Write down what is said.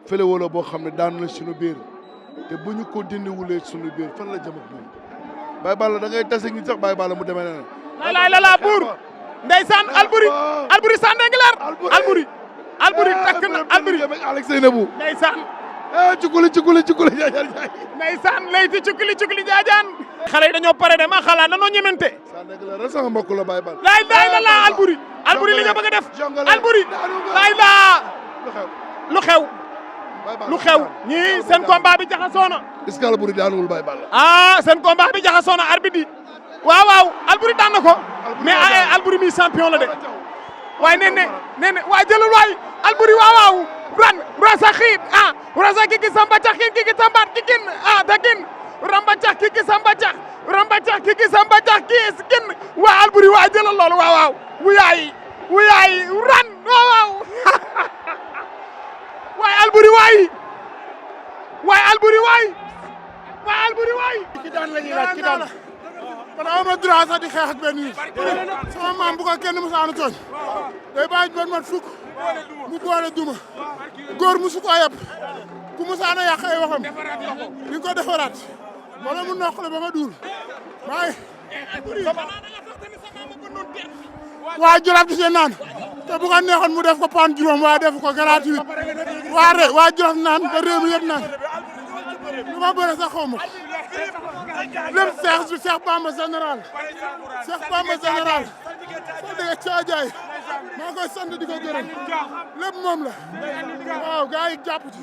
fële boo xam ne daan na suñu biir te bu ñu ko dindiwulee suñu biir fan la jëm ak ñun Baye Balla da ngay tase ñu sax Baye Balla mu demee neneen la buur ndeysaan Alboury Sandengler Alboury takk na Alboury Alex Seynabou ndeysaan cukuli jaajaan jaay ndeysaan layti cukuli jaajaan xale yi dañoo pare de ma xalaat dañoo ñemente Sandengler rek sama mbokk la Baye Balla la Alboury li nga bëgg a def Alboury lu xew ñii seen combat bi jaxasoo na est-ce que Alboury daanuwul Baye Balla seen combat bi jaxasoo na arbitre yi waaw Alboury daan na ko mais Alboury mi champion la de waaye nee ne waay jëlal waay Alboury waaw ran rasa xiit rasa kiki samba cax kiki sambat kikin takin ramba cax kiki samba cax kiki samba cax kin waa Alboury waay jëlal loolu waaw wu yaay ran waaw waay Alboury waay ki daan la ñuy laaj ki daan man awma droit sax di xeex ak benn nit sama maam bu ko kenn musaana tooñ day bàyyi ban man fukk mu boole duma góor musu ko yeb ku musaana yàq ay waxam ni ko defaraat wala mu noqale ba nga duul waa Jolof di seen naan te bu ko neexoon mu def ko pan juróom waaye def ko gratuit waa Jolof naan ba réew mi yëpp naan lu ma bëre sax xaw ma lépp Cheikh Bamba général soo déggee caajaay maa koy sant di ko gërëm lépp moom la waaw gars yi jàpp ci